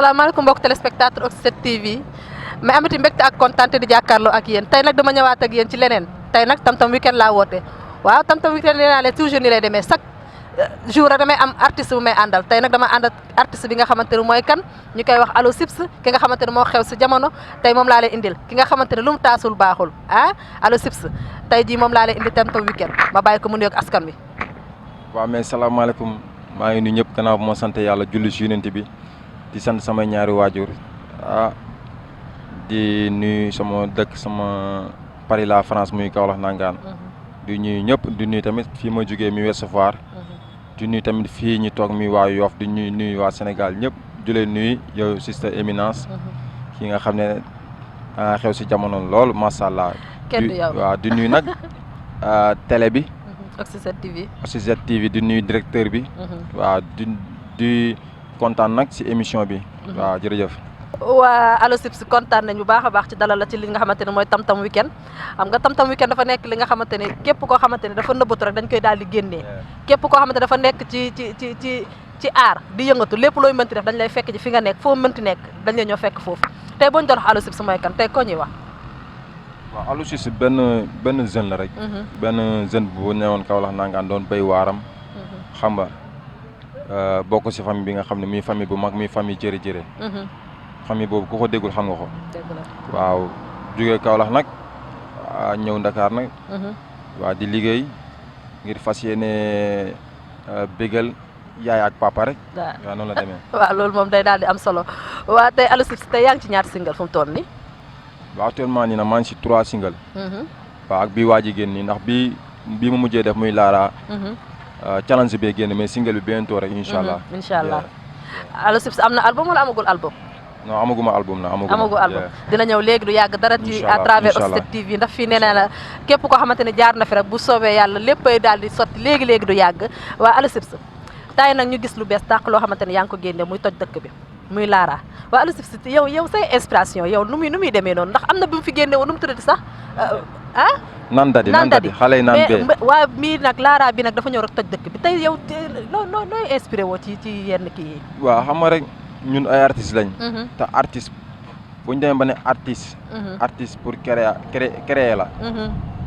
asalaamaaleykum mbokk téléspectateur Oxygène TV mais amati mbégte ak kontaante di jàkkaarloo ak yéen tey nag dama ñëwaat ak yéen ci leneen tey nag tam-tam weekend laa woote waaw tam-tam weekend nee naa leen toujours ni lay demee chaque jour rek damay am artiste bu may àndal tey nag dama ànd ak artiste bi nga xamante ne mooy kan ñu koy wax Allo Ships ki nga xamante ne moo xew si jamono tey moom laa leen indil ki nga xamante ne lu mu taasul baaxul ah Allo Ships tey jii moom laa leen indi tam-tam weekend ma bàyyi ko mu nuyoog askan wi. waaw mais salaamaaleykum maa ngi nuyu ñëpp gannaaw bu ma sant yàlla julli si yonent bi di sant samay ñaari waajur di nuyu sama dëkk sama Paris la France muy Kaolack nangaan di nuyu ñëpp di nuyu tamit fii ma jógee mi Ouest Foire di nuyu tamit fii ñu toog mi waa Yoff di nuyu waa Sénégal ñëpp di leen nuyu yow Sister Éminence ki nga xam ne xew si jamono lool macha allah. kenn du yow waaw di nuyu nag télé bi. Oxygène TV. Oxygène TV di nuyu directeur bi. waaw di kontaan nag si émission bi. waaw jërëjëf. waa Allo Ships kontaan nañ bu baax a baax ci dalal la ci li nga xamante ne mooy tam-tam weekend xam nga tam-tam weekend dafa nekk li nga xamante ne képp koo xamante ne dafa nëbbatu rek dañ koy daal di génnee képp koo xamante ne dafa nekk ci aar di yëngatu lépp looy mënti def dañ lay fekk ci fi nga nekk foo mënti nekk dañ lay ñëw fekk foofu tey boo ñu doon wax Allo Ships mooy kan tey koo ñuy wax. waaw Allo Ships benn jeune la rek. benn jeune bu newoon Kaolack nangaan doon béy waaram. xam nga bokk si famille bi nga xam ne muy famille bu mag muy famille jërë-jërë. famille boobu ku ko déggul xam nga ko. waaw jógee Kaolack nag ñëw Ndakaar nag. waaw di liggéey ngir fas yéene bégal yaay ak papa rek. waaw noonu la demee. waaw loolu moom day daal di am solo waa tey Allo Ships tey yaa ngi ci ñaata single fu mu toll nii. waaw actuellement nii nag maa ngi si 3 single. waaw ak bii waa ji génn nii ndax bii ma mujjee def muy Laara. challenge bee génn mais single bi bientôt rek incha allah. incha allah Allo Ships am na album wala amagul album. non amaguma album na amagul album dina ñëw léegi du yàgg dara ci à travers Oxygène TV ndax fii nee naa la képp koo xamante ne jaar na fi rek bu soobee yàlla léppay daal di sotti léegi du yàgg waa Allo Ships tay nag ñu gis lu bees tàq loo xamante ne yaa ngi ko génne muy toj dëkk bi muy Laara waa Allo Ships yow say inspiration yow nu muy demee noonu ndax am na bi mu fi génne woon nu mu tuddati sax nandadi xale yi naan bee waa mii nag Laara bi nag dafa ñëw rek toj dëkk bi tey yow nooy inspiré woo ci yenn kii yi. waaw xam nga rek ñun ay artistes lañ. te artiste bu ñu demee ba ne artiste. artiste pour créer la.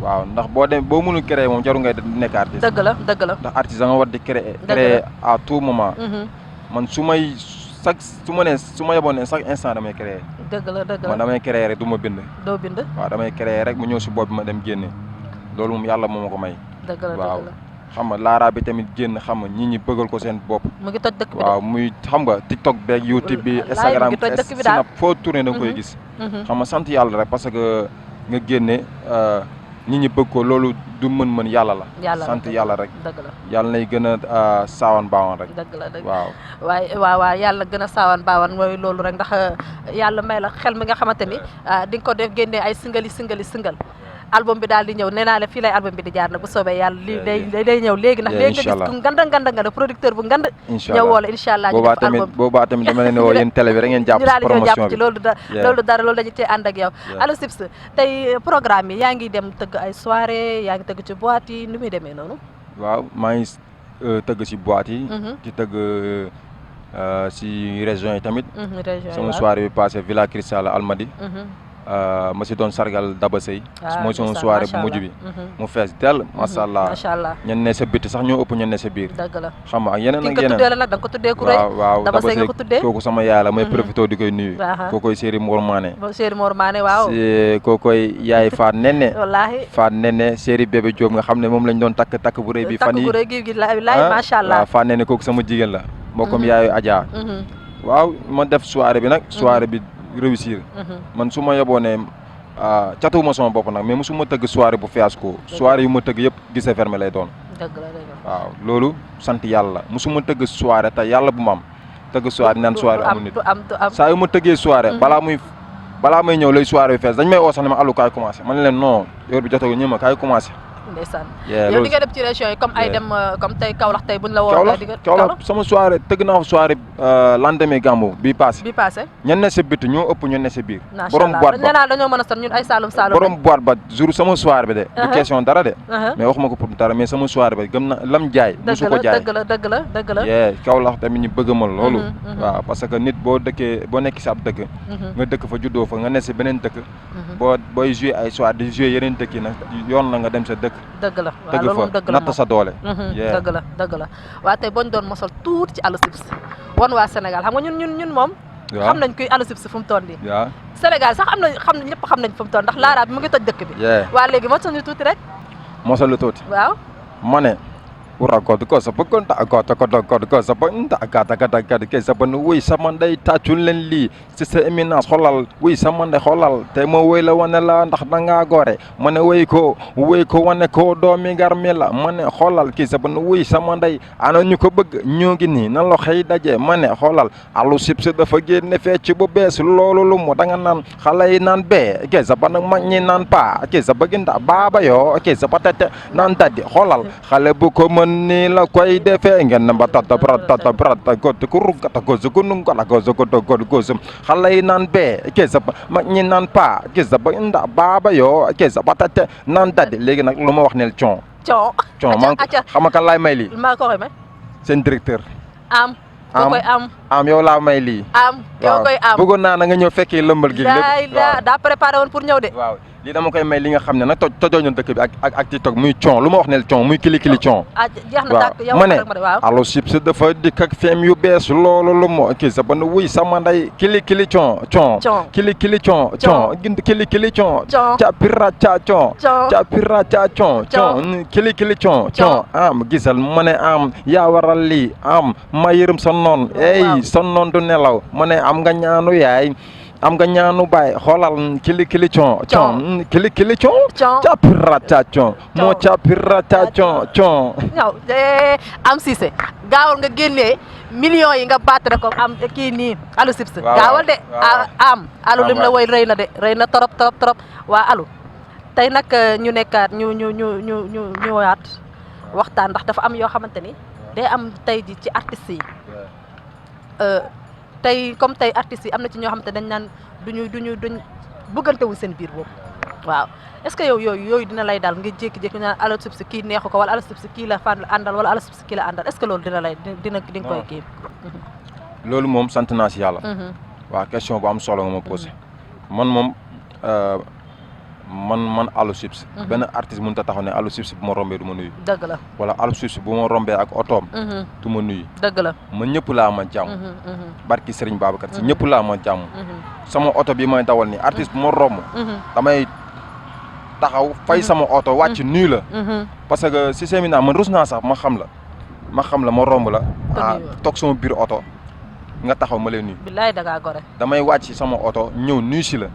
waaw ndax boo mënul créer moom jaru ngay nekk artiste. dëgg la ndax artiste da nga war di créer à tout moment. man su ma yeboon ne chaque instant damay créer. dëgg la man damay créer rek du ma bind. doo bind. waaw damay créer rek mu ñëw si bopp bi ma dem génne loolu moom yàlla moo ma ko may. dëgg la waaw xam nga Laara bi tamit génn xam nga nit ñi bëggal ko seen bopp. mu ngi toj dëkk bi waaw muy xam nga TikTok beeg YouTube bi Instagram Snap foo tourné da nga koy gis. xam nga sant yàlla rek parce que nga génne nit ñi bëgg ko loolu du mën yàlla la. sant yàlla rek. dëgg la yàlla nay gën a saawan baawan rek. dëgg la waaw. waaw yàlla gën a saawan baawan mooy loolu rek ndax yàlla may la xel mi nga xamante ni di nga ko def génne ay single album bi daal di ñëw nee naa la fii lay album bi di jaar nag bu soobee yàlla lii day ñëw léegi ndax léegi nga gis ku nganda producteur bu ngand ñëw woo la incha allah ñu def album boobaa tamit dama leen ne woo yéen télé bi rek ngeen jàpp ci promotion bi loolu dara loolu dañu cee ànd ak yow Allo Ships tey programme yi yaa ngi dem tëgg ay soirée yaa ngi tëgg ci boîte yi ni muy demee noonu waaw maa ngi tëgg si boîte yi di tëgg si région yi tamit sama soirée bi passé Villa Cristal Almadi ma si doon sargal Daba Sey mooy sama soirée bu mujj bi mu fees dell macha allah ñen ne sa bitti sax ñoo ëpp ñen ne sa biir dëgg la xam nga ak yeneen ak ki nga tuddee la nag da nga ko tuddee ku rëy waaw Daba Sey nga ko tuddee kooku sama yaay la may profité di koy nuyu kookoy Séri Mor Mané waaw kookoy yaay Faat Nene wallaahi Faat Nene Séri Bébé Diop nga xam ne moom lañ doon takk bu rëy bi fan yi gi laay macha allah waaw Faat Nene kooku sama jigéen la mbokkam yaayu Adja waaw ma def soirée bi nag soirée bi réussir man su ma yeboo ne catuwuma sama bopp nag mais mosuma tëgg soirée bu fiasco soirée yu ma tëgg yëpp gisee fermé lay doon. dëgg la waaw loolu sant yàlla la mosuma tëgg soirée te yàlla bu ma am tëgg soirée naan soirée amul nit saa yu ma tëggee soirée balaa may ñëw lay soirée bi fees dañ may oo sax ne ma Allo kaay commencé man leen non heure bi jotagul ñu ma kaay commencé ndeysaan Yeah, yow di loolu nga dem ci région yi comme ay Yeah. dem comme tey Kaolack tey buñ la woo Kaolack sama soirée tëgg naa fa soirée lendemain gàmmu bii passé bi passé ñen ne sa biti ñoo ëpp ñen ne sa biir macha borom allah boîte nee ba naa dañoo mën a son ñun ay Saalum Saalum borom boîte ba jour sama soirée bi de du question dara de lañ mais waxuma ko pour dara mais sama soirée ba gëm na lam jaay musu ko jaay dëgg la yee Kaolack tamit ñu bëgg ma loolu Mhm. waaw parce que nit boo dëkkee boo nekk si ab dëkk nga dëkk fa juddoo fa nga ne si beneen dëkk booy jouer ay soir di jouer yeneen dëkk yi nag yoon la nga dem sa dëkk dëgg la waaw dëgg loolu moom fa dëgg la natt sa doole Yeah. dëgg la waaye tey boñ doon mosal tuuti ci Alou Ships wan waa Sénégal xam nga ñun moom waaw xam nañ kuy Alou Ships fu mu toll nii waaw Sénégal sax xam nañ ñëpp xam nañ fu mu toll ndax Lara bi mu ngi toj dëkk bi yeah waa léegi mosal ñu tuuti rek mosalu tuuti waaw ma ne ura god ko sa bëggoon ta god ko sa ba nta gada ke sa ban wuy sama ndey tàccul leen lii si sa éminence xoolal wuy sama ndey xoolal te ma woy la wane la ndax dangaa gore ma ne woy ko wane ko doomi gar mi la ma ne xoolal kii sa ban wuy sama ndey ana ñu ko bëgg ñoo ngi nii na loxo yi daje ma ne xoolal Alou Ships dafa génne fecc bu bees loolu lu mu danga naan xale yi naan bee ke sa ban mag ñi naan paa ke sa bëgginda baaba yoo ke sa patete naan daddi xoolal xale bu ko ni la koy defee ngeen ba tata brata ko ku rugata ko su kunun ko la ko su ko xale yi naan bee ke sa mag ñi naan paa ke sa bëgginda baaba yoo ke sa patete naan daddi léegi nag lu ma wax neel con man xam nga kan laay may lii maa ko koy may seen directeur am yow laa may lii yow koy am bëggoon naa na nga ñëw fekkee lëmbal gi lépp daa préparé woon pour ñëw de waaw lii dama koy may li nga xam ne nag tojoo ñu dëkk bi ak TikTok muy con lu ma wax neel con muy kili con jeex na tàkk yow ma ne Alou Ships dafa dikk ak feem yu bees loolu lu mo kii sa ban wuy sama nday kili con kili con gind kili con capira ca con kili con am gisal ma ne am yaa waral lii am ma yërëm sa noon sa noon du nelaw ma ne am nga ñaanu yaay am nga ñaanu baay xoolal kili con kili con capira ca con moo capira ca con ñaw am Cissé gaawal nga génnee millions yi nga battre ko am kii nii Alou Ships gaawal de am Alou lim la woy rëy na trop waa Alou tey nag ñu nekkaat ñu ñëwaat waxtaan ndax dafa am yoo xamante ni day am tey ji ci artistes yi tey comme tey artistes yi am na ci ñoo xamante dañ naan duñ bëggantewuñ seen biir boobu waaw est-ce que yooyu dina lay daal nga jékki-jékki naan Alou Ships kii neexu ko wala Alou Ships kii la fan àndal wala Alou Ships kii la àndal est-ce que loolu di nga koy kii loolu moom sant naa si yàlla waaw question bu am solo nga ma posé man moom man Alou Ships benn artiste mënut a taxaw ne Alou Ships bu ma rombee du ma nuyu dëgg la wala Alou Ships bu ma rombee ak otoom du ma nuyu dëgg la man ñëpp laa ma jàmm barki Serigne Babacar si ñëpp laa ma jàmm sama oto bi may dawal ni artiste bu ma romb damay taxaw fay sama oto wàcc nuyu la parce que si séminaire man rus naa sax ma xam la ma romb la toog sama biir oto nga taxaw ma lay nuyu billaay da ngaa gore damay wàcc sama oto ñëw nuyu si la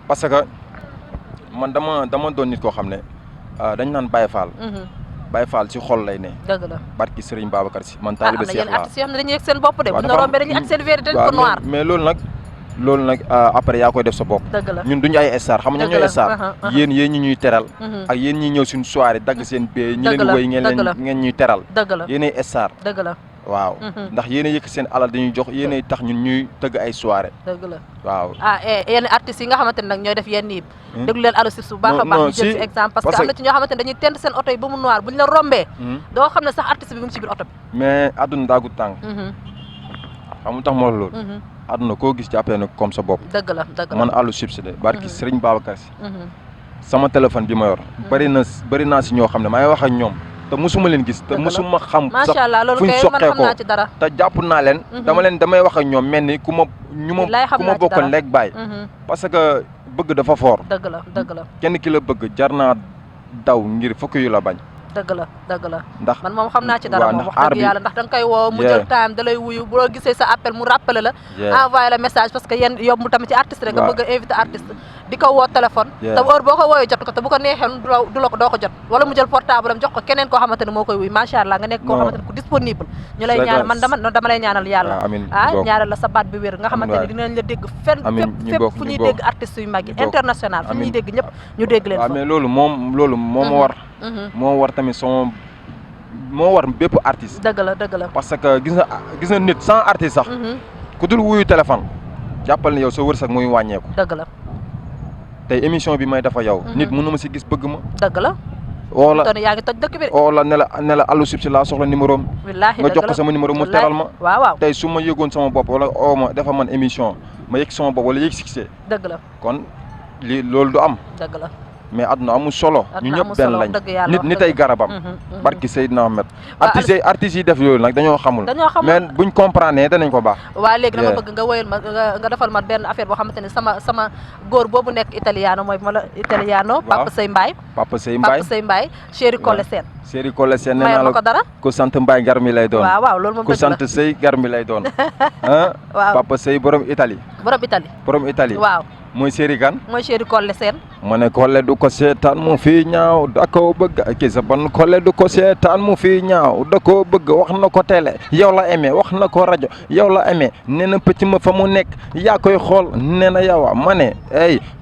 parce que man dama doon nit koo xam ne dañ naan Baye Fall si xol lay ne dëgg la barki Serigne Babacar si man taalibe Cheikh am na yenn artistes yoo xam ne dañuy yegg seen bopp de bu ñu la rombee dañuy ak seen vérité ko noir mais loolu nag après yaa koy def sa bopp dëgg la ñun duñu ay star xam nga ñooy star yéen ñi ñuy teral ak yéen ñi ñëw suñu soirée dagg seen bee ñi leen woy ngeen ñuy teral dëgg la yéenay star dëgg la waaw ndax yéen a yëkk seen alal dañuy jox yéenay tax ñun ñuy tëgg ay soirée dëgg la waaw yenn artistes yi nga xamante ne nag ñooy def yenn yi déglu leen Alou Ships bu baax a baax ñu jël ci exemple parce que am na ci ñoo xamante ne dañuy tent seen oto yi ba mu noir bu ñu la rombee doo xam ne sax artiste bi mu ngi ci biir oto bi mais àdduna daagu tàng xamul tax moo loolu àdduna koo gis jàppee na comme sa bopp dëgg la man Alou Ships de barki Serigne Babacar si sama téléphone bi ma yor bëri naa si ñoo xam ne maa ngi wax ak ñoom te musuma leen gis te musuma xam sax fuñ soqee ko te jàpp naa leen damay wax ak ñoom mel ni ku ma bokkal lekk baay parce que bëgg dafa fort dëgg la kenn ki la bëgg jar naa daw ngir fukki yu la bañ dëgg la ndax man moom xam naa ci dara moom wax dëgg yàlla ndax da nga koy woo mu jël time da lay wuyu boo gisee sa appel mu rappelé la envoyé la message parce que yéen yomb tamit ci artiste rek nga bëgg a invité artiste di ko woo téléphone te heure boo ko wooyee jot ko te bu ko neexee du la ko doo ko jot wala mu jël portable am jox ko keneen koo xamante ne moo koy wuy macha allah nga nekk koo xamante ne ku disponible ñu lay ñaanal man dama lay ñaanal yàlla ñaanal la sa baat bi wér nga xamante ne dinañ la dégg fenn fépp fu ñuy dégg artistes yu mag yi international fu ñuy dégg ñëpp ñu dégg leen mais loolu moo ma war moo war tamit son moo war bépp artiste dëgg la parce que gis nga nit sans artiste sax ku dul wuyu téléphone jàppal ne yow sa wërsëg muy wàññeeku dëgg la tey émission bi may dafa yow nit mën na ma si gis bëgg ma dëgg la wala yaa ngi toj dëkk bi wala ne la Alou Ships laa soxla numéro am nga jox ko sama numéro mu teral ma waaw tey su ma yëgoon sama bopp wala ma dafa man émission ma yëg sama bopp wala yëg succès dëgg la kon lii loolu du am dëgg la mais àdduna amul solo ñu ñëpp benn lañ nit ay garabam barki Seydina Ahmed artistes yi def yooyu nag dañoo xamul mais buñ comprendre danañ ko baax waaw léegi dama bëgg nga woyal ma nga defal ma benn affaire boo xamante ne sama góor boobu nekk italiano mooy ma la italiano Papa Sey Mbaye Chéri Collé Sène nee naa la ko dara ku sant Mbaye garmi lay doon waaw loolu moom ku sant Sey garmi lay doon waaw Papa Sey borom Italie waaw mooy Chéri kan mooy Chéri Collé Sène ma ne Collé du ko seetaan mu fii ñaaw da koo bëgg kii sa ban Collé du ko seetaan mu fii ñaaw da koo bëgg wax na ko télé yow la aimé wax na ko rajo yow la aimé nee na pëcc ma fa mu nekk yaa koy xool nee na yow ma ne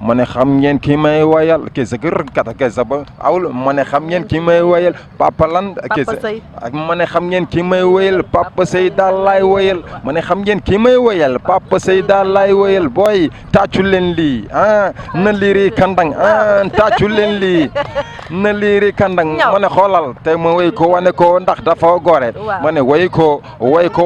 ma ne xam ngeen kii may wayal kii sa kër kat kii sa ba awul ma ne xam ngeen kii may wayal Papa lan kii sa ak ma ne xam ngeen kii may wayal Papa Sey daal laay wayal ma ne xam ngeen kii may wayal Papa Sey daal laay wayal booy tàccu leen lii na liiri kandang tàccu leen lii na liiri kandang ma ne xoolal te ma woy ko wane ko ndax dafa gore ma ne woy ko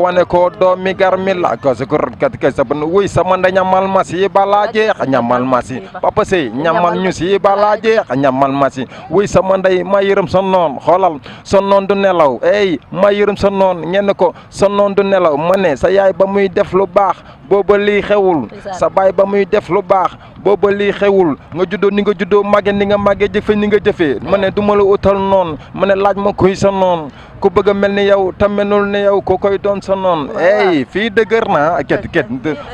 wane ko doomi garmi la ko sa kat kay sa ban wuy sama nda ñamal ma si balaa jeex ñamal ma si Papa Sey ñamal ñu si balaa jeex ñamal ma si wuy sama nday ma yërëm sa noon xoolal sa noon du nelaw ma yërëm sa noon ñenn ko sa noon du nelaw ma ne sa yaay ba muy def lu baax booba lii xewul sa baay ba muy def lu baax booba lii xewul nga juddoo ni nga juddoo màgge ni nga màggee jëfe ni nga jëfee ma ne du ma la utal noonu ma ne laaj ma kuy sa noon ku bëgg a mel ni yow te melul ni yow ko koy doon sa noon fii dëgër naa ket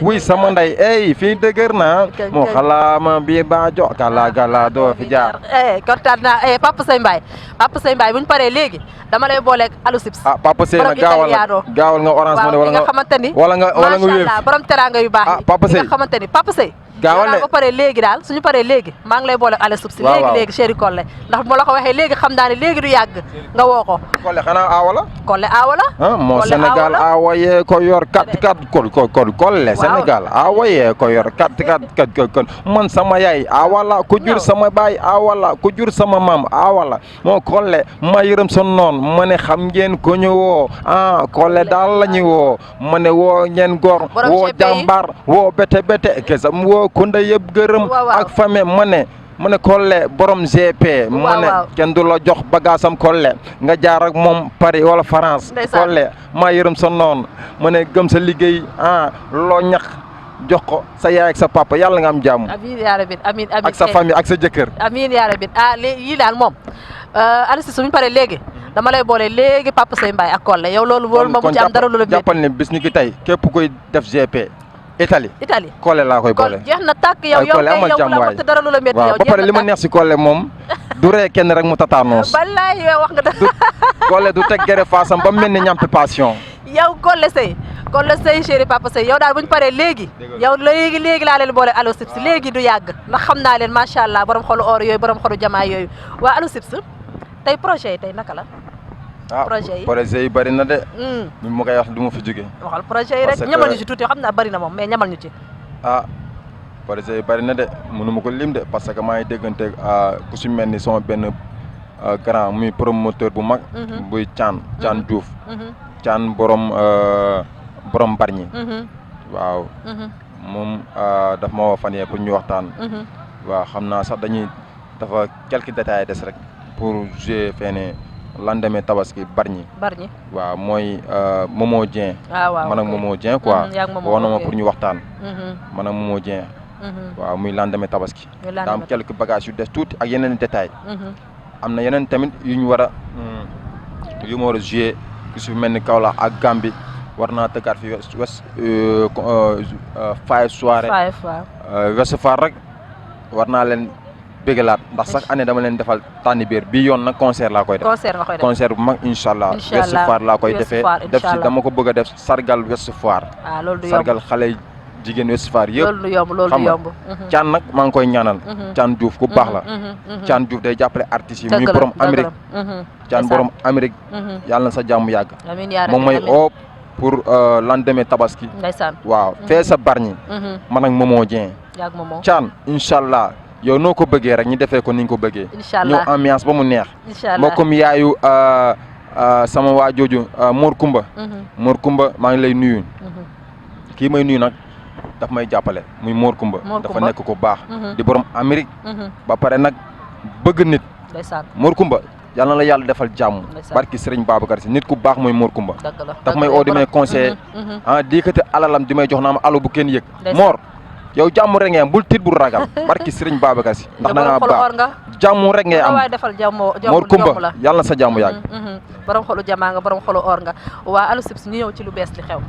wuy sama ndey fii dëgër naa moo xalaama bii baa jo gala doo fi jaar kontaan naa Papa Sey Mbaye bu ñu paree léegi dama lay booleeg Alou Ships Papa Sey nag gaawal nga orange ma ne wala nga xamante ni wala nga wéef borom teranga yu baax yi Papa Sey nga xamante ni Papa Sey gaawal ne ba pare léegi daal suñu paree léegi maa ngi lay boole Alou Ships léegi Chéri Collé ndax bu ma la ko waxee léegi xam naa ne léegi du yàgg nga woo ko Collé xanaa aawa la Collé aawa la moo Sénégal aawa yee ko yor kat Collé Sénégal aawa yee ko yor kat man sama yaay aawa la ku jur sama baay aawa la ku jur sama maam aawa la moo Collé ma yërëm sa noon ma ne xam ngeen ko ñu woo Collé daal la ñu woo ma ne woo ngeen góor woo jàmbaar woo bete kesam woo kunda yëpp gërëm ak fame ma ne Collé borom GP ma ne kenn du la jox bagaasam Collé nga jaar ak moom Paris wala France Collé maa yërëm sa noon ma ne gëm sa liggéey loo ñax jox ko sa yaay ak sa papa yàlla nga am jàmm amiin yaa rabbi amiin ak sa famille ak sa jëkkër amiin yaa rabbi yii daal moom Alou Ships suñu paree léegi dama lay boole léegi Papa Sey Mbaye ak Collé yow loolu moom bu ci am dara lu la jàppal ne bis ni ki tey képp koy def GP Italie Collé laa koy boole jeex na tàkk yow Collé amal jàmm waay dara lu la métti yow ba pare li ma neex si Collé moom du ree kenn rek mu tataanoos wallaay yow wax nga dëgg Collé du teg gere faasam ba mel ni ñampi passion yow Collé Sey Chéri Papa Sey yow daal bu ñu paree léegi yow léegi laa leen boole Alou Ships léegi du yàgg ndax xam naa leen macha allah borom xolu or yooyu borom xolu jamaa yooyu waa Alou Ships tey projet yi tey naka la projet yi bari na de mi ma koy wax du ma fi jóge waxal projet yi rek ñamal ñu ci tuuti xam naa bari na moom mais ñamal ñu ci projet yi bari na de mënu ma ko lim de parce que maa ngi déggante ku si mel ni sama benn grand muy promoteur bu mag buy Thian Diouf Thian borom Bargny waaw moom daf ma woo fan yee pour ñu waxtaan waaw xam naa sax dafa quelques détails des rek pour jouer feene lendemain tabaski Bargny waaw mooy Momo Dieng man ak Momo Dieng quoi woo na ma pour ñu waxtaan man ak Momo Dieng waaw muy lendemain tabaski daa am quelques bagages yu des tuuti ak yeneen détails am na yeneen tamit yu ñu war a jouer ku si mel ni Kaolack ak Gambie war naa tëggaat fi Five soirée Ouest Foire rek war naa leen bégalaat ndax chaque année dama leen defal tànni biir bii yoon nag concert laa koy def. concert nga koy def concert bu mag incha allah. Incha allah Ouest Foire laa koy Ouest defee Foire, def incha si allah. dama ko bëgg a def sargal Ouest Foire. ah loolu du yomb sargal xale jigéen Ouest Foire yëpp. loolu du yomb loolu xam du nga yomb. Caan nag maa ngi koy ñaanal. Caan Diouf ku baax la. Caan Diouf day jàppale artistes yi. muy borom Amérique. Caan borom Amérique. yàlla na sa jàmm yàgg. amiin yaa moom mooy amiin. oo pour lendemain tabaski. ndeysaan waaw fee sa barñi. man ak Momo Dieng. yàgg moom Caan incha allah yow noo ko bëggee rek ñu defee ko ni nga ko bëggee. incha allah ñëw ambiance ba mu neex. incha allah mbokkum yaayu sama waa jooju Mor Kumba. Mor Kumba maa ngi lay nuyu. kii may nuyu nag daf may jàppale muy Mor Kumba. dafa nekk ko baax. di borom Amérique. ba pare nag bëgg nit. ndeysaan Mor Kumba yal na la yàlla defal jàmm. ndeysaan barki Serigne Babacar Si nit ku baax mooy Mor Kumba. dëgg la daf may oo di may conseillé. diikate alalam di may jox naa ma alo bu kenn yëg. ndeysaan Mor yow jàmm rek ngay am bul tiit bul ragal barki Serigne Babacar Si ndax da ngaa baax jàmm rek ngay am waaye defal jàmm Mor Kumba yàlla na sa jàmm yàgg. borom xolu jamaa nga borom xolu or nga waa Alou Ships ñu ñëw ci lu bees li xew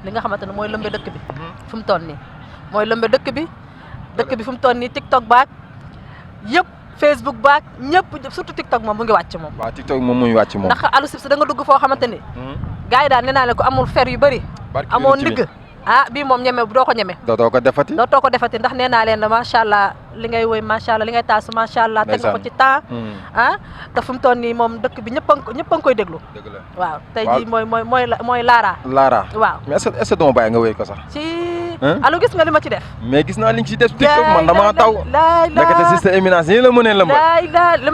li nga xamante ne mooy lëmbe dëkk bi fu mu toll nii mooy lëmbe dëkk bi fu mu toll nii TikTok baak yëpp Facebook baak ñëpp surtout TikTok moom mu ngi wàcc moom. waaw TikTok moom muy wàcc moom. ndax Alou Ships da nga dugg foo xamante ni. gars yi daal nee naa leen ko amul fer yu bëri. amoo ndigg bii moom ñeme doo ko ñeme. dootoo ko defati. dootoo ko defati ndax nee naa leen macha allah li ngay woy macha allah li ngay taasu macha allah. teg nga ko ci temps. te fu mu toll nii moom dëkk bi ñëpp a ngi koy déglu. dëgg la waaw tey jii mooy Lara. Lara waaw mais est ce que dama bàyyi nga wéy ko sax. ci Alou gis nga li ma ci def. mais gis naa li nga ci def TikTok man damaa taw. nekkate système éminence yi la mënee lëmbal.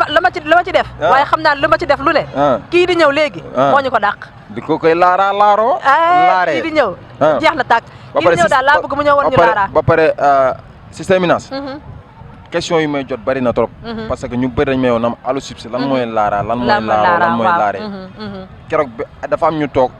la ma ci def. waaye xam naa li ma ci def lu ne. kii di ñëw léegi. moo ñu ko dàq. di ko koy Lara laaroo. laaree kii di ñëw. jeex na tàkk kii di ñëw daal laa bëgg mu ñëw woon ñu Lara. ba pare système éminence. question yi may jot bari na trop. parce que ñu bëri dañ may woon nam Alou Ships lan mooy Lara lan mooy laaroo lan mooy laaree. keroog dafa am ñu toog.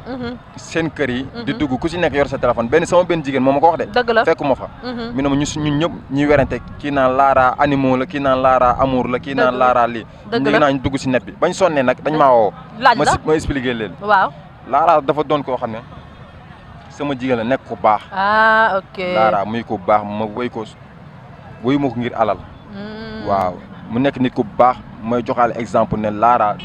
seen kër yi. di dugg ku si nekk yor sa téléphone sama benn jigéen moo ma ko wax de. dëgg la fekkuma fa. mi ne ma ñun ñëpp ñuy werante kii naan Lara animaux la kii naan Lara amour la kii naan Lara lii. dëgg la léegi naa ñu dugg si net bi bañ sonnee nag dañ maa woo. laaj la ma expliqué leen. waaw Lara dafa doon koo xam ne sama jigéen la nekk ku baax. ok Lara muy ko baax ma wéy ma ko ngir alal. waaw mu nekk nit ku baax may joxaale exemple ne Lara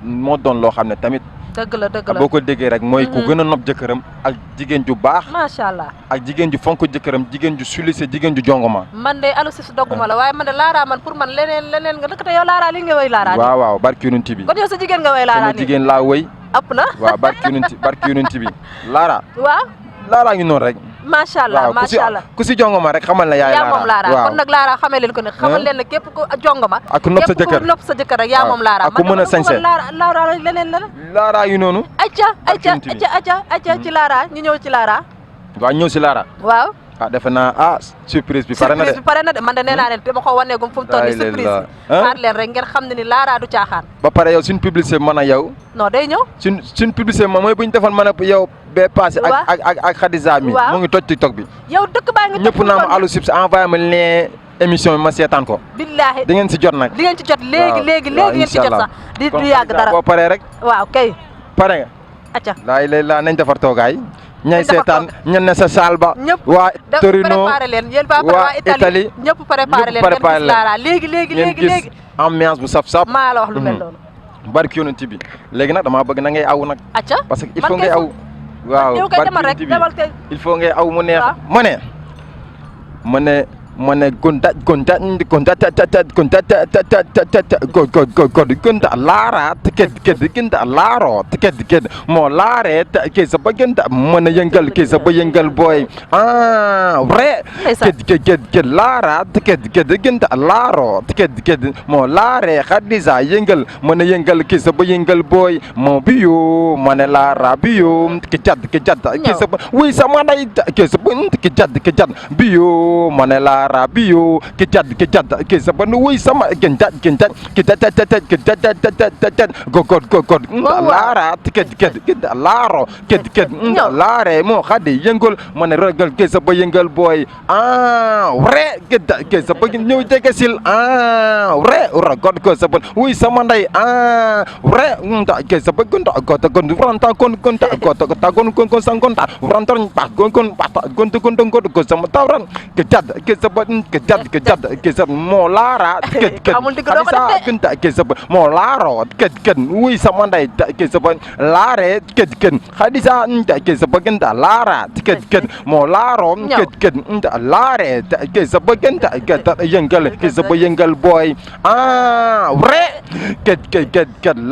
moo doon loo xam ne tamit. dëgg la boo ko déggee rek mooy ku gën a nopp jëkkëram ak jigéen ju baax. macha allah ak jigéen ju fonk jëkkëram jigéen ju sulise jigéen ju jongoma. man de Alou Ships dogguma la waaye man de Lara man pour man leneen nga dëkk te yow Lara li nga woy Lara nii. waaw barki yonent bi. kon yow sa jigéen nga woy Lara nii sama jigéen laa woy. ëpp na waaw barki yonent bi Lara. waaw Lara ngi noonu rek. macha allah macha allah ku si jongoma rek xamal na yaay Lara. yaa moom Lara kon nag Lara xamee leen ko ne xamal leen ne képp ku jongoma. ak ku nopp sa jëkkër képp ku nopp sa jëkkër rek yaa moom Lara. ak ku mën a sañse Lara leneen la. Lara yu noonu. acca ci Lara ñu ñëw ci Lara. waaw ñëw si Lara. waaw. defe naa surprise bi pare na de man de nee naa leen dama ko waneegum fu mu toll nii surprise bi xaar leen rek ngeen xam ne ni Lara du caaxaan. ba pare yow suñ publicité man a yow. non day ñëw. suñ publicité ma mooy bu ñu defoon man a yow bee passé. ak Khadija mi mu ngi toj TikTok bi. yow dëkk baa ngi ñëpp naa ma Alou Ships envoyé ma lien émission bi ma seetaan ko. billaahi di ngeen si jot nag. di ngeen ci jot léegi ngeen ci jot sax. du yàgg dara boo paree rek. waaw kay. pare nga. acca laa nañ defar toogaay. ñay seetaan ñan ne sa saal ba. ñëpp waa Torino préparé leen yéen waa Italie ñëpp préparé leen ngeen gis Lara léegi ambiance bu saf-saf. maa la wax lu mel noonu. barki yonent bi léegi nag damaa bëgg na ngay aw nag. acca parce que il faut ngay aw. waaw barki yonent bi il faut ngay aw mu neex. ma ne gonta Lara gonta Laro moo laare ke sa ba gënta mën a yëngal ke sa ba yëngal booy vrai ke Lara gënta Laro moo laare Khadija yëngal mën a yëngal ke sa ba yëngal booy moo biyo ma ne Lara biyo ke jad ke sa ba wuy sama day ke sa ba ke jad biyo ma ne Lara Rabiyo ke jad ke sabanu wuy sama genjat god Lara Laro Lare mo xadi yëngal ma ne ragal ke sa ba yëngal booy vrai ke sa ba ñëw jege sil vrai ragal ko sa ba wuy sama nday vrai ke sa ba gonta ranta kon sama tawran ke jad ke sa ba ke jad moo laara amul digg doo ko def de. gënta ke saba moo laaro ket wuy sama nday ke saba laare ket xadisa ke saba gënta laara ket moo laaro ket laare ke saba gënta yëngal ke saba yëngal booy wre ket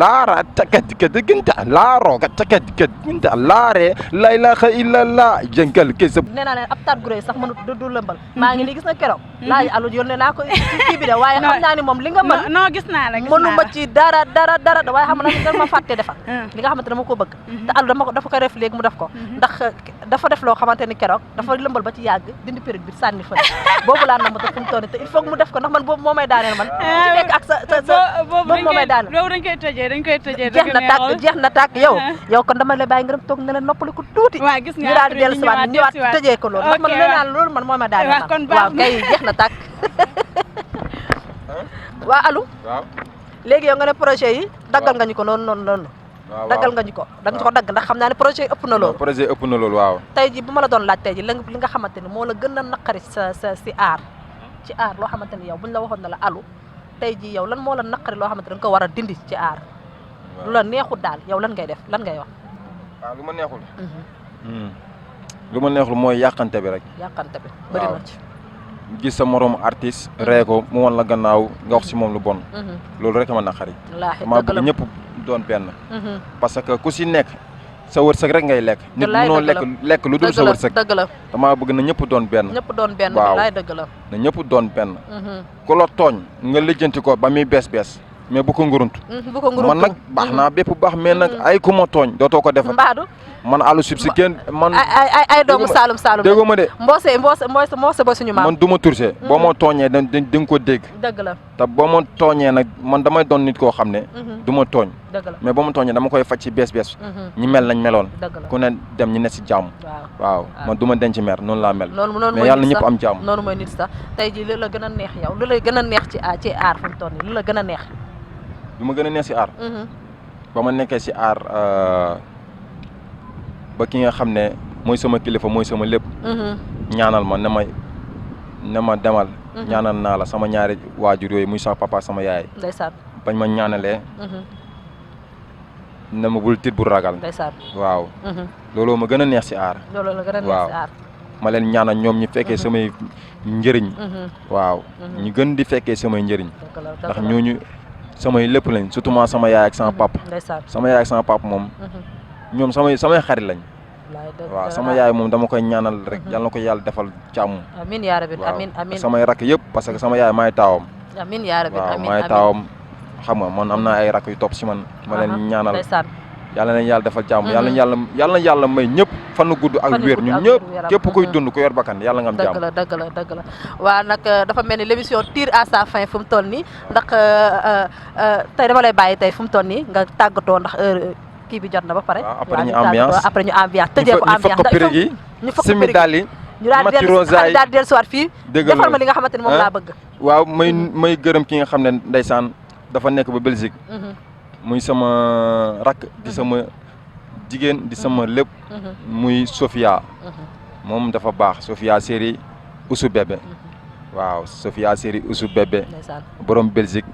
laara ket gënta laaro ket gënta laare la ilaha illallah yëngal ke saba. nee naa leen ab taat gu rëy sax mënut du lëmbal maa ngi nii gis na keroog laaj alu yónnee naa ko ci kii bi de waaye xam naa ni moom li nga mën non gis naa la mënuma ci dara waaye xam na dama fàtte defal li nga xamante dama ko bëgg te alu dafa ko def léegi mu def ko ndax dafa def loo xamante ni keroog dafa lëmbal ba ci yàgg dindi périg bi sànni fële boobu laa na ma te fu mu toll te il faut mu def ko ndax man boobu moo may daaneel man ci nekk ak sa boobu moo may daaneel boobu dañ koy tëjee jeex na tàkk yow kon dama lay bàyyi nga dem toog ne la noppali ko tuuti waaw gis nga ñu daal di dellusiwaat ñëwaat tëjee ko loolu ndax man nee naa loolu man moo may daaneel waaw kay jeex na tàkk waa alu waaw léegi yow nga ne projet yi daggal nga ñu ko noonu daggal nga ñu ko dagg ndax xam naa ne projet yi ëpp na loolu projet ëpp na loolu waaw tey ji bu ma la doon laaj tey ji li nga xamante ni moo la gën a naqari si aar ci aar loo xamante ni yow buñ la waxoon ne la alu tey ji yow lan moo la naqari loo xamante ni da nga ko war a dindi ci aar lu la neexul daal yow lan ngay def lan ngay wax waaw lu ma neexul lu ma neexul mooy yàqante bi rek yàqante bi bëri na ci gis sa morom artiste ree ko mu wan la gannaaw nga wax si moom lu bon loolu rek ma naqari maa bëgg ñëpp doon benn parce que ku si nekk sa wërsëg rek ngay lekk nit mënoo lekk lu dul sa wërsëg dëgg la damaa bëgg na ñëpp doon benn waaw laay dëgg la na ñëpp doon benn ku la tooñ nga lijjanti ko ba muy bees mais bu ko nguruntu man nag baax naa bépp baax mais nag ay ku ma tooñ dootoo ko defal mbaadu man Alou Ships si kenn man ay doomu Saalum déggoo ma de mboose ba suñu maam man du ma turse boo ma tooñee da nga ko dégg dëgg la te boo ma tooñee nag man damay doon nit koo xam ne du ma tooñ dëgg la mais boo ma tooñee dama koy faj ci bees ñi mel nañ meloon ku ne dem ñi ne si jàmm waaw man du ma denc mer noonu laa mel mais yàlla na ñëpp am jàmm noonu mooy nit sax tey ji li la gën a neex yow li la gën a neex ci aar fu mu toll nii li la gën a neex lu ma gën a neex si aar ba ma nekkee si aar ba ki nga xam ne mooy sama kilifa mooy sama lépp ñaanal ma ne ma demal ñaanal naa la sama ñaari waajur yooyu muy sama papa sama yaay ndeysaan bañ ma ñaanalee ne ma bul tiit bu ragal ndeysaan waaw looloo ma gën a neex si aar looloo la gën a neex si aar ma leen ñaanal ñoom ñu fekkee samay njëriñ waaw ñu gën di fekkee samay njëriñ ndax ñooñu samay lépp lañ surtout sama yaay ak sama papa sama yaay ak sama papa moom ñoom samay xarit lañ waaw sama yaay moom dama koy ñaanal rek yal na ko yàlla defal jàmm amiin yaa rabbi amiin amiin samay rakk yëpp parce que sama yaay maay taawam amiin yaa rabbi waaw maay taawam xam nga man am naa ay rakk yu topp si man ma leen ñaanal yàlla nañ yàlla defal jàmm yàlla na yàlla may ñëpp fan gudd ak wér ñun ñëpp képp kuy dund ku yor bakkan yàlla nga am jàmm dëgg la waaw nag dafa mel ni l'émission tire à sa fin fu mu toll nii ndax tey dama lay bàyyi tey fu mu toll nii nga tàggatoo ndax heure kii bi jot na ba pare après ñu ambiance tëjee ko ambiance ñu simi daal yi ñu daal di dellusiwaat fii defal ma li nga xamante ni moom laa bëgg waaw may gërëm ki nga xam ne ndeysaan dafa nekk ba Belgique muy sama rakk di sama jigéen di sama lépp muy Sofia moom dafa baax Sofia série Usu Bébé waaw Sofia série Usu Bébé borom Belgique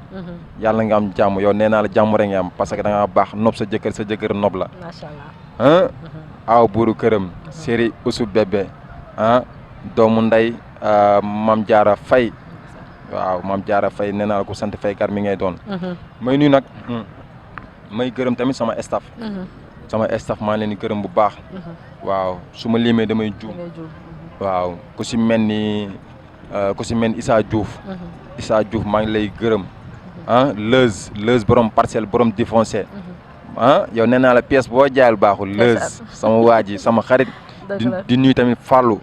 yàlla nga am jàmm yow nee naa la jàmm rek nga am parce que da nga baax nopp sa jëkkër nopp la macha allah aw buuru këram série Usu Bébé doomu ndey Mam Jaara Fay waaw Mam Jaara Fay nee naa la ko sant Faykar mi ngay doon may nuyu nag may gërëm tamit sama staff maa ngi leen di gërëm bu baax waaw su ma limee damay juum waaw ku si mel ni Issa Diouf maa ngi lay gërëm Leuz borom parcelle borom défoncé yow nee naa la pièce boo jaayal baaxul Leuz sama waa ji sama xarit di nuyu tamit Fallou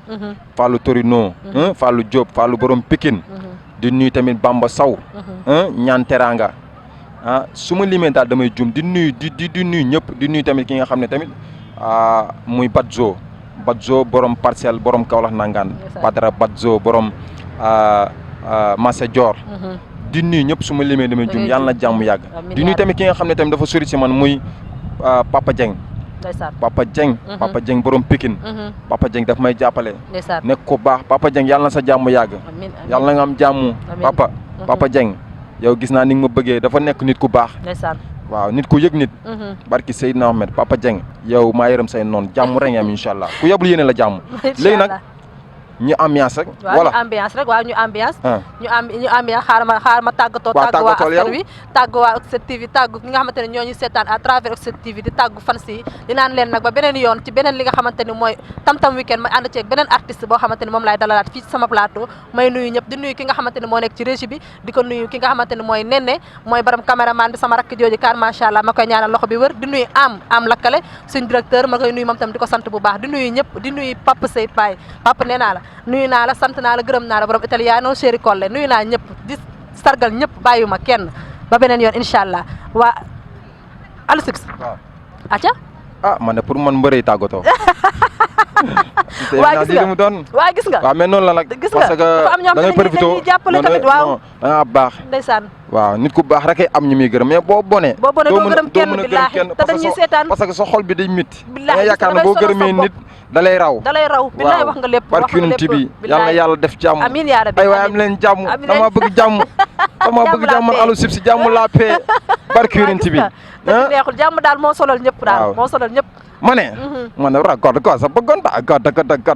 Torino Fallou Diop Fallou borom Pikine di nuyu tamit Bamba Sow ñaan teranga su ma limee daal damay juum di nuyu ñëpp di nuyu tamit ki nga xam ne tamit muy Badjo borom parcelle borom Kaolack nangaan Badara Badjo borom Massa Dior di nuyu ñëpp su ma limee damay juum yàlla na jàmm yàgg di nuyu tamit ki nga xam ne tamit dafa sori si man muy Papa Dieng ndeysaan Papa Dieng Papa Dieng borom Pikine Papa Dieng daf may jàppale ndeysaan nekk ko baax Papa Dieng yàlla na sa jàmm yàgg amiin yàlla na nga am jàmm papa Papa Dieng yow gis naa ni nga ma bëggee dafa nekk nit ku baax ndeysaan waaw nit ku yëg nit barki Seydina Ahmed Papa Dieng yow maa yërëm say noonu jàmm rek nga am incha allah ku yeblu yéene la jàmm léegi nag ñu ambiance rek wala ñu ambiance rek waaw ñu ambiance ñu ambiance xaaral ma tàggatoo tàggu waa askan wi tàggu waa Oxygen TV tàggu ñi nga xamante ne ñoo ñu seetaan à travers Oxygen TV di tàggu fans yi di naan leen nag ba beneen yoon ci beneen li nga xamante ni mooy tam-tam weekend ma ànd ceeg beneen artiste boo xamante ni moom laay dalalaat fii ci sama plateau may nuyu ñëpp di nuyu ki nga xamante ni moo nekk ci régie bi di ko nuyu ki nga xamante ni mooy Nene mooy borom caméraman bi sama rakk jooju kaar macha allah ma koy ñaanal loxo bi wër di nuyu am lakkale suñ directeur ma koy nuyu moom tam di ko sant bu baax di nuyu ñëpp di nuyu Papa Sey Paye Papa nee naa la nuyu naa la sant naa la gërëm naa la borom italiano chéri Colle nuyu naa ñëpp di sargal ñëpp bàyyuma kenn ba beneen yoon incha allah waa Alou Ships acca man de pour man mbërëy tàggatoo waa gis nga doon waa gis nga waaw mais noonu la nag gis nga parce que dafa am ñoo xam ne dañuy jàppale tamit waaw da nga baax ndeysaan waaw nit ku baax rek ay am ñu muy gërëm mais boo bonee doo gërëm kenn billaahi te dañuy seetaan parce que sa xol bi day métti billaahi nga yaakaar ne boo gërëmee nit da lay raw billaahi wax nga lépp barki Yonent bi yàlla na yàlla def jàmm amiin yaa rabbi ay waay am leen jàmm dama bëgg jàmm dama bëgg jàmm man Alou Ships jàmm la paix barki Yonent bi neexul jàmm daal moo solal ñëpp daal moo solal ñëpp ma ne rakkod ko sa bëggoon ta god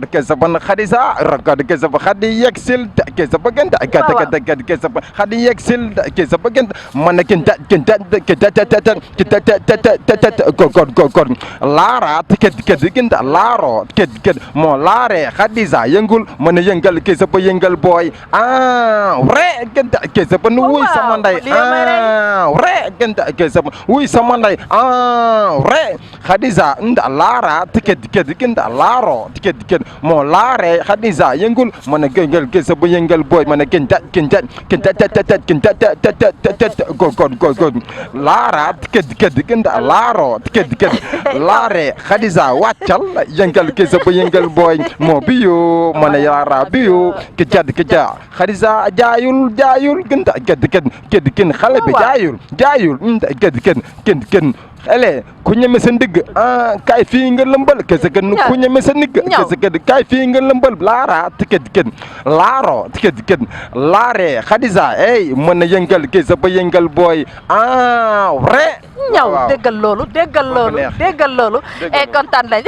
ke sa ban Khadija rakkod ke sa Khadi yegsil ke sa bëggoon ta ke sa Khadi yegsil ke sa bëggoon ma ne ken god laara ken laaro ken moo laare Khadija yëngul ma ne yëngal ke sa ba yëngal booy re ken ke sa ban wuy sama nday re ken ke sa wuy sama nday re Khadija nda laara tiket kinda laaro tiket moo laare Khadija yëngul ma ne yëngal ke sa ba yëngal booy ma ne ken god laara tiket kinda laaro tiket laare Khadija wàccal yëngal ke sa ba yëngal booy moo biyo ma ne laara biyo ke Khadija jaayul kinda ken xale bi jaayul ken ele ku ñeme sa ndigg kaay fii nga lëmbal kese ken ku ñeme sa ndigg kese ken kaay fii nga lëmbal laara tiket ken laaro tiket ken laare Khadija ey mën na yëngal kese ba yëngal booy re ñaw déggal loolu e kontaan lañ